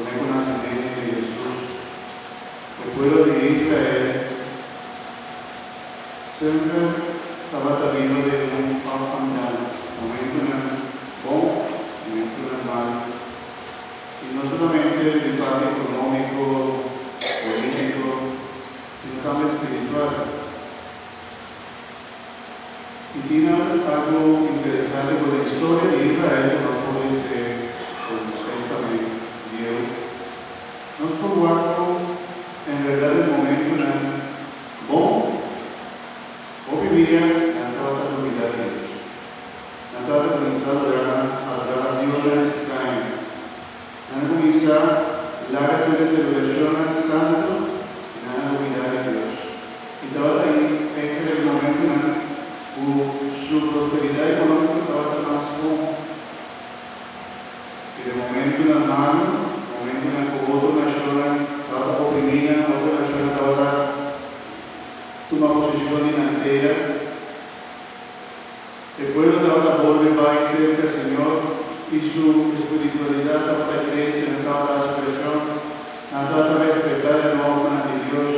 Promé ku nasimentu di Hesus, e pueblo di Israel semper tabata biba den un up and down, momentunan bon, momentunan malu. I no solamente di parti ekonómiko, polítiko, sino tambe spiritual. I tin algu interesante ku den historia di Israel ku nos por lese for di Testament Bieu. Nos por wak ku en bèrdat den momentunan bon, hopi bia nan tabata lubidá Dios. Nan tabata kuminsá adorá diosnan straño. Nan a kuminsá laga tur e selebrashonnan santu i nan a lubidá di Dios. I tabata entre e momentunan ku su prosperidat ekonómiko tabata mas bon. Pero e momentunan malu, momentunan ku otro nashonnan tabata oprimí nan, otro nashonnan tabata tuma posishon di nan tera, E pueblo tabata bolbe bai serka Señor i su espiritualidat tabata krese, nan tabata hasi orashon, nan tabata respetá e normanan di Dios.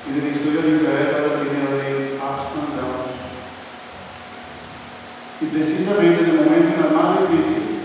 I den historia di Israel tabata tin e rei ups and downs. I presisamente den momentunan mas difísil,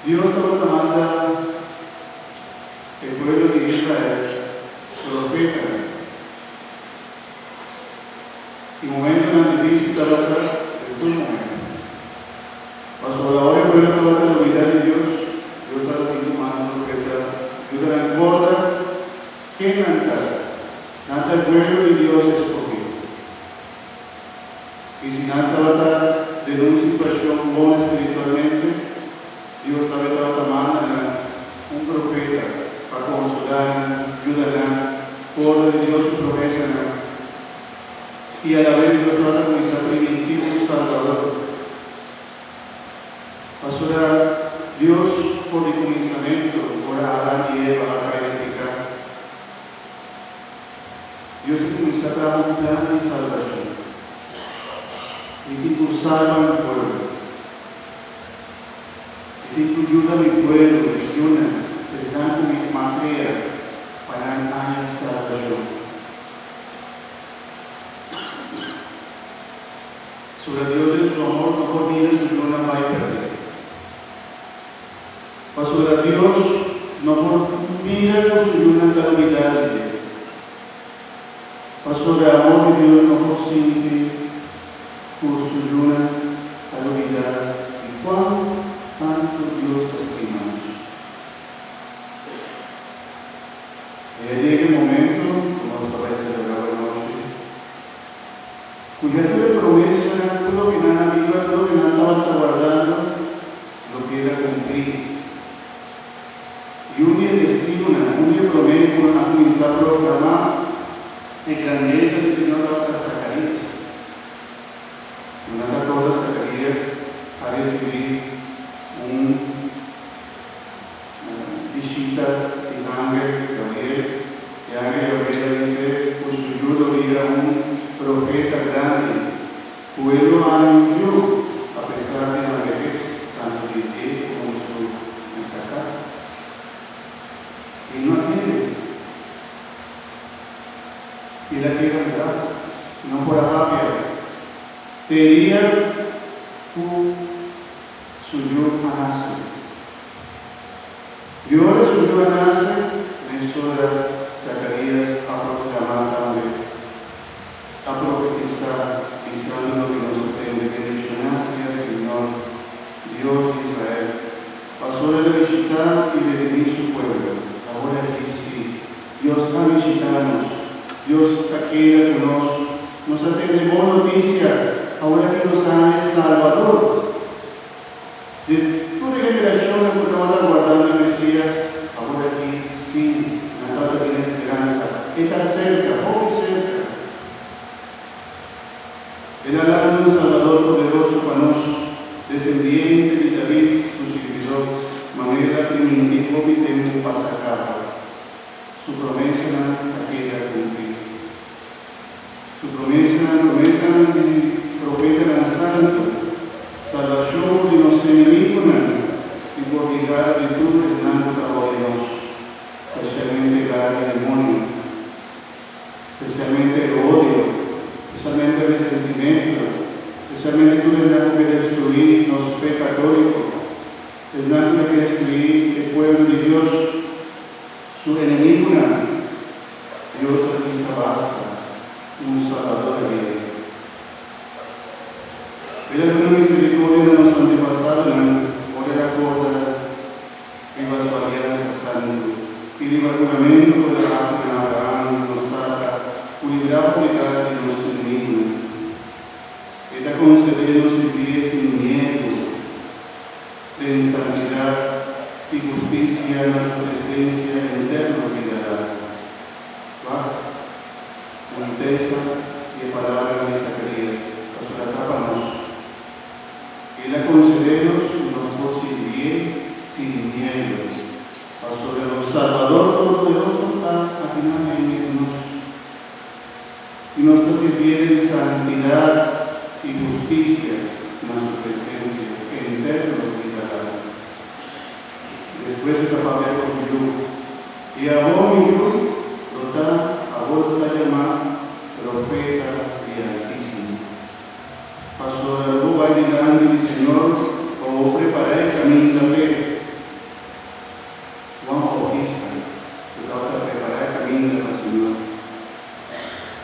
Dios tabata manda e pueblo di Israel profetanan. E momentonan difícil tabata den tur momento. Pasobra ora e pueblo tabata lubidá di Dios, Dios tabata tin ku manda un profeta yuda nan corda ken nan ta. Nan ta e pueblo di Dios escogí. I si nan tabata den un situacion bon espiritualmente, Dios tambe tabata manda nan un profeta pa konsolá nan, yuda nan korda di Dios su promesanan. I alabes Dios tabata kuminsá primintí un Salbador. Pasobra Dios for di kuminsamentu, ora Adan i Eva a kai den piká, Dios a kuminsá traha un plan di salbashon. Mi tin ku salba mi pueblo. Mi tin ku yuda mi pueblo, mi yunan, esnan ku mi a krea, pa nan haña salbashon. Sobra Dios den su amor no por mira su yunan bai pèrdè. Pasobra Dios no por mira ku su yunan ta lubidá di dje. Pasobra e amor di Dios no por sinti ku su yunan ta lubidá di kuan tantu Dios ta stima nos. I a yega e momento ku nos ta bai selebrá bo anochi, ku ya tur e promesanan, tur loke nan a biba, tur loke nan tabata wardando, lo keda kumplí. I un di e testigunan, un di e promé ku a kuminsá proklamá e grandesa di Señor tabata Zakarías. Bo nan ta kòrda Zakarías a risibí un bishita di angel Gabriel. E angel Gabriel a bis'é ku su yu lo bira un profeta grandi. Ku e lo haña un yu, apesar di nan behes, tantu di e komo di su kasá. E no a kere. El a keda mudá i no por a papia. Te e dia ku su yu a nase. I ora su yu a nase, mesora Zakarías a proklamá tambe. A profetisá, bisando loke nos a tende, Bendishoná sea Señor, Dios di Israel, pasobra el a bishitá i redimí su pueblo. Awor aki sí, Dios a bishitá nos, Dios ta keda ku nos. Nos a tende bon notisia, awor aki nos a haña e Salbador. Di tur e generashonnan ku tabata wardando e Mesías, awor aki sí, nan tabata tin e speransa. E ta serka, hopi serka. El a lanta un Salbador poderoso pa nos, desendiente di David, su sirbidó, manera el a primintí hopi tempu pasa kaba. Su promesanan ta keda kumplí. Su promesanan, promesanan di profetanan santu, salbashon di nos enemigunan. di gara di tur esnan ku ta odia nos, spesialmente gara di demonio, spesialmente e odio, spesialmente e resentimentu, spesialmente tur esnan ku ke destruí nos fe katóliko, esnan ku ta ke destruí e pueblo di Dios, su enemigunan. Dios a bisa basta, un Salbador a bini. El a duna misericordia na nos antepasadonan ora el a corda riba su aliansa santu i riba huramentu cu el a haci na Abraham, nos tata, cu libra for di cara di nos enemigunan. E ta concede nos vivir sin miedu den santidad i husticia na su presencia eterno bida largu. Wak! Bunitesa di e palabranan di Zacarías pasobra ta pa nos. El a concedé nos cu nos por sirbié sin miedo, pasobra nos Salbador Todopoderoso ta akinan meimei di nos. I nos ta sirbié den santidad i husticia na su presencia henter nos bida largu. Despues e ta papia cu su yu. I abo, mi yu, lo ta, abo lo ta yamá profeta di Altísimo. Pasobra lo bo bai dilanti di Señor pa bo prepará e kaminda p'e. Juan Bautista ku tabata prepará e kaminda pa Señor.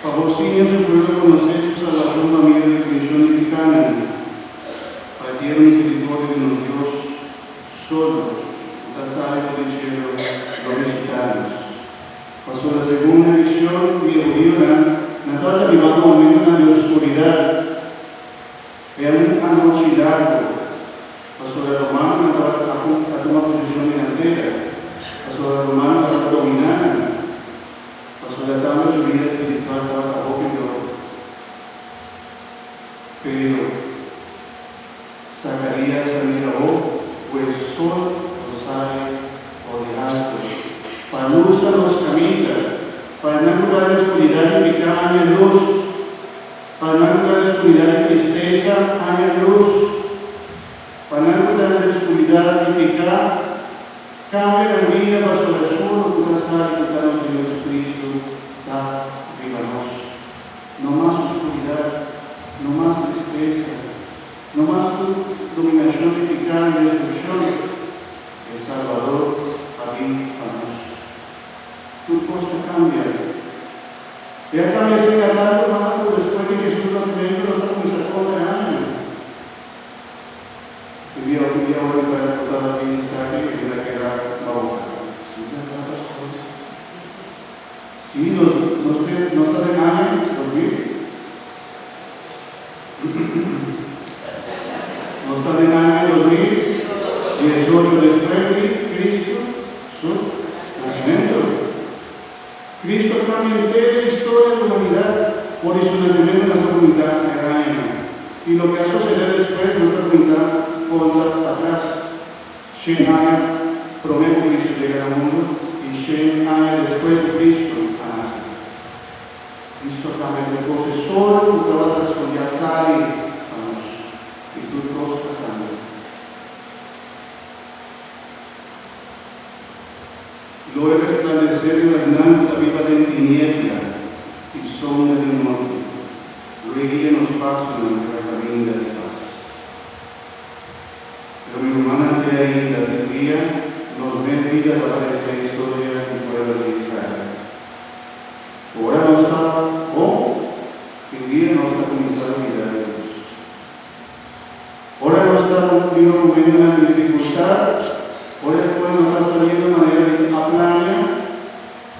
Pa bo siña su pueblo konosé su salbashon pa medio di remishon di pikánan, pa e tierno miserikordia di nos Dios. Solo ku ta sali for di shelu lo bishitá nos. Pasobra segun e vision di e hudionan, nan tabata bibando momentonan di oskuridat den un anochi largu, pasobra e romanonan tabata a tuma posishon di nan tera, pasobra e romanonan tabata dominá nan, pasobra tambe su bida spiritual tabata hopi dor. Pero. Zacarías a mira bo ku e sol lo sali for di alto, pa lusa nos kaminda, pa e nan lugar di oscuridat di piká haña lus, pa e nan lugar di oscuridat di tristesa haña lus, pa nan lugar di oscuridat di piká kambia nan bida pasobra e sol ku ta sali ku ta nos Señor Jesucristo ta riba nos. No mas oscuridat, no mas tristesa, no mas tur dominacion di pica i destruccion, e Salbador a bin pa nos. Tur cos ta cambia. E a cambia asina tanto mas cu despues di Jesus nacimento nos ta cuminsa conta e añanan. E dia otro dia ora mi ta reporta na bisa esaki e mi ta keda baboca. Si, berdad, pastor? Sí, nos, nos te, nos ta den aña 2000. Nos ta den aña 2018 despues di Cristo su nacimento. Cristo a cambia henter e historia di humanidad for di su nacimento nos ta cuminta e añanan. Y loke a sucede despues nos ta cuminta conta patras. Shen aña promé ku Kristu yega na mundu i shen aña despues ku Kristu a nase. Kristu a kambia tur kos, e sol ku tabata skondí a sali pa nos, i tur kos a kambia. Lo e resplandesé riba nan ku ta biba den tiniebla i sombra di morto, lo e guia nos pasonan riba kaminda di pas. Pero mi rumannan te ainda tin dia nos mes bida ta parece historia di pueblo di Israel. Ora nos ta bon, tin dia nos ta cuminsa lubida di Dios. Ora nos ta biba momentonan di dificultad, ora e pueblo no ta saliendo manera di a plania,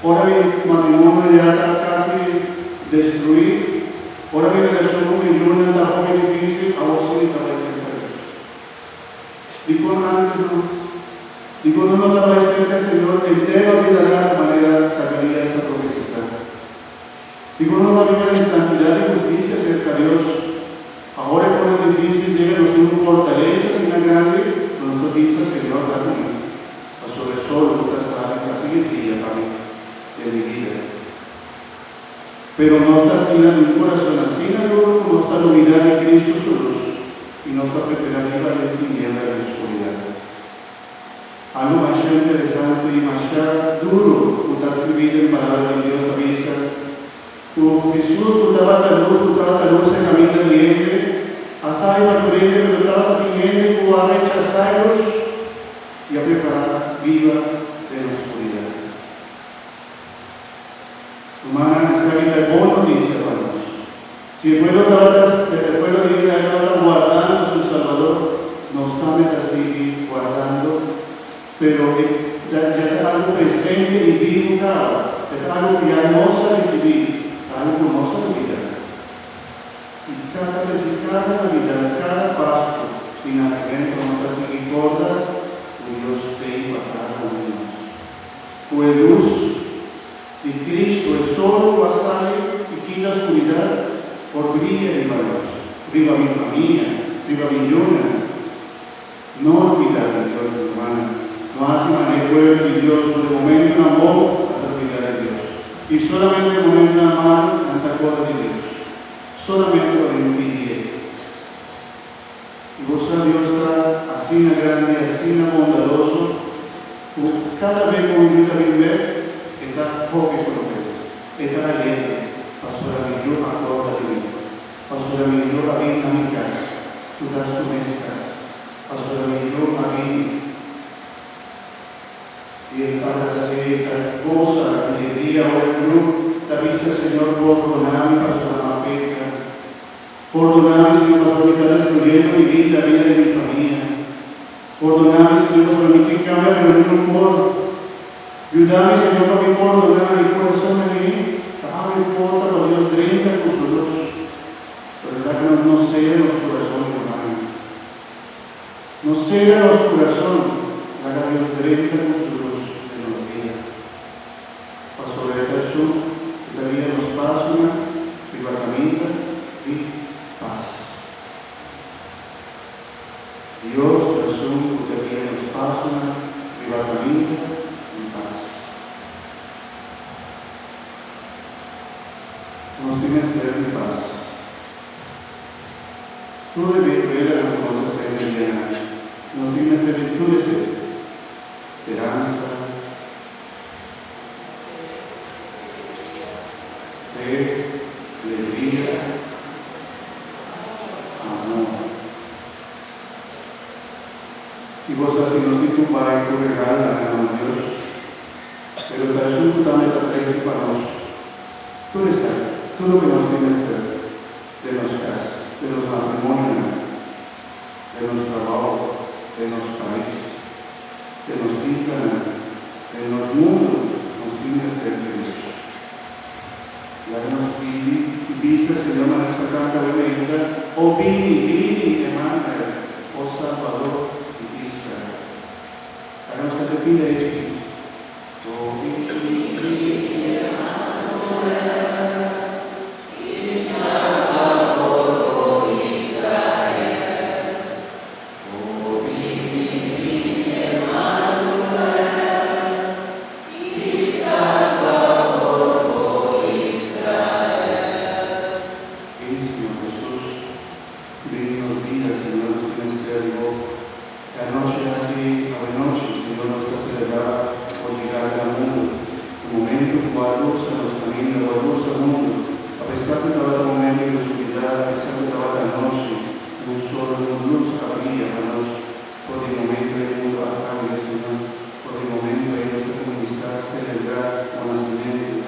ora mi matrimonio ya ta casi destrui, ora mi relacion cu mi yunan ta hopi dificil, awor si mi ta bai cerca Dios. Dikon antes no? Dikon no no ta bai cerca Señor entero a bida largo manera Zacarías a profetisa? Dikon no ta biba den santidad y husticia cerca Dios? Awor e pone dificil yega nos tin un fortaleza asina grandi cu nos ta bisa Señor ta cu mi, pasobra e solo cu ta sali ta sigui bria pa mi den mi bida. Pero nos ta asina di un corazon asina duro cu nos ta lubida di Cristo su luz y nos ta prefera biba den tiniebla di oscuridad. Masha interesante i masha duru ku ta skribí den Palabra di Dios ta bisa ku Hesus ku tabata lus, ku tabata lus e kaminda di hende, a sali pa tur hende, pero tabata tin hende ku a rechasá e lus i a prepará biba den oskuridat. Rumannan, esaki ta e bon notisia pa nos. Si e pueblo tabata, e pueblo di Israel tabata wardando su Salbador, nos tambe ta sigui wardando, pero e ya ta algu presente i bibu kaba, e ta algu ku ya nos a risibí, ta algu ku nos ta lubidá. I kada bes i kada Navidad, kada Pasku di nasimentu nos ta sigui korda ku Dios t'ei pa kada un di nos. Ku e lus di Cristo, e sol ku a sali i kita oscuridad, por bria riba nos, riba mi famia, riba mi yunan. No olbida di Dios, mi rumannan. No hasi manera e pueblo di Dios ku den momentunan bon nan ta olbida di Dios, i solamente den momentunan malu nan ta korda di Dios, solamente ora nan pidié. I bo sa Dios ta asina grandi i asina bondadoso ku kada be ku un yu ta bin bek, e ta hopi contento, e ta alegre pasobra mi yu a corda di mi, pasobra mi yu a bin na mi cas, ku ta su mes cas, pasobra mi yu a bini. I el ta abras'é, e ta gosa di alegria ora e yu ta bisa, Señor, pordona mi pasobra m'a peca. Pordona mi, Señor, pasobra mi ta destruyendo mi bida, bida di mi famia. Pordona mi, Señor, pasobra mi ke kambia, pero mi no por. Yuda mi, Señor, pa mi pordoná. Mi kurason na mi ta abri porta pa Dios drenta ku su lus. Pero ta ku nos no sera nos kurason, hermano. No sera nos kurason, laga Dios drenta ku su lus den nos bida. Pasobra e ta esun ku ta guia nos pasonan riba kaminda di pas. Dios ta esun ku ta guia nos pasonan riba kaminda di pas. Nos tin mester di pas. Tur e bekuelanan ku nos a sende dianan, nos tin mester di tur esei, speransa, Fe, alegria, amor. I bo sa si nos tin ku bai ku regalnan na nos Dios, pero ta esun ku tambe ta trese pa nos tur esaki, tur loke nos tin mester den nos kas, den nos matrimonionan, den nos trabou, den nos pais. Den nos islanan, den nos mundu, nos tin mester di Dios. Laga nos pidi i bisa Señor manera nos ta kanta awe meinta, O bini, bini, Emmanuel, o Salbador di Israel. Laga nos kanta e pida ei chikito. O bini, bini, Emmanuel. Bin, Señor Hesus, bin nos bida, Señor, nos tin mester di Bo. E anochi aki, awenochi, Señor, nos ta selebrá Bo yegada na mundu, e momentu ku Bo a lusa nos kaminda, Bo a lusa mundu, apesar ku tabata momentu di oskuridat, apesar ku tabata anochi, Un solo un lus a bria pa nos for di momento e mundu a cambia, Señor. For di momento ei nos ta cuminsa celebra bo nacimento.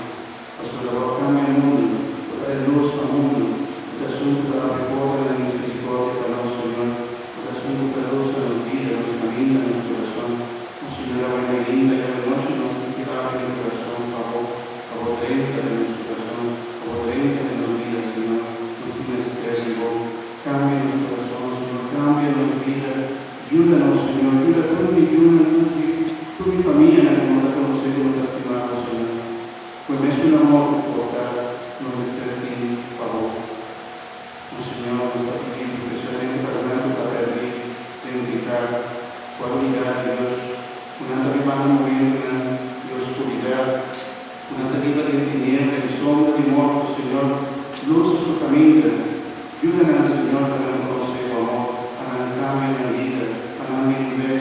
Pasobra bo a cambia mundu, bo ta e lus pa mundu, bo ta esun cu ta abri porta na misericordia pa nos, Señor. Bo ta esun cu ta lusa nos bida, nos caminda, nos curason. O Señor, awe mainta i awe nochi nos tin ki abri nos curason pa bo, pa bo drenta den nos curason, pa bo drenta den nos bida, Señor. Nos tin mester di bo. Cambia nos corazon, Señor, cambia nos bida, yuda nos, Señor, yuda tur mi yunan, tur mi, tur mi famianan cu no ta conoce, cu no ta stima Bo, Señor. Cu e mesun amor cu por ta nos mester tin pa Bo. O Señor, nos ta pidi Bo specialmente pa esnan cu ta perdi den pica, cu a olbida di Dios, cu nan ta bibando momentonan di oscuridad, cu nan ta biba den tiniebla i sombra di morto, Señor, lusa su caminda, yuda nan, Señor, pa nan conoce Bo amor, pa nan cambia nan bida, pa nan bin bek.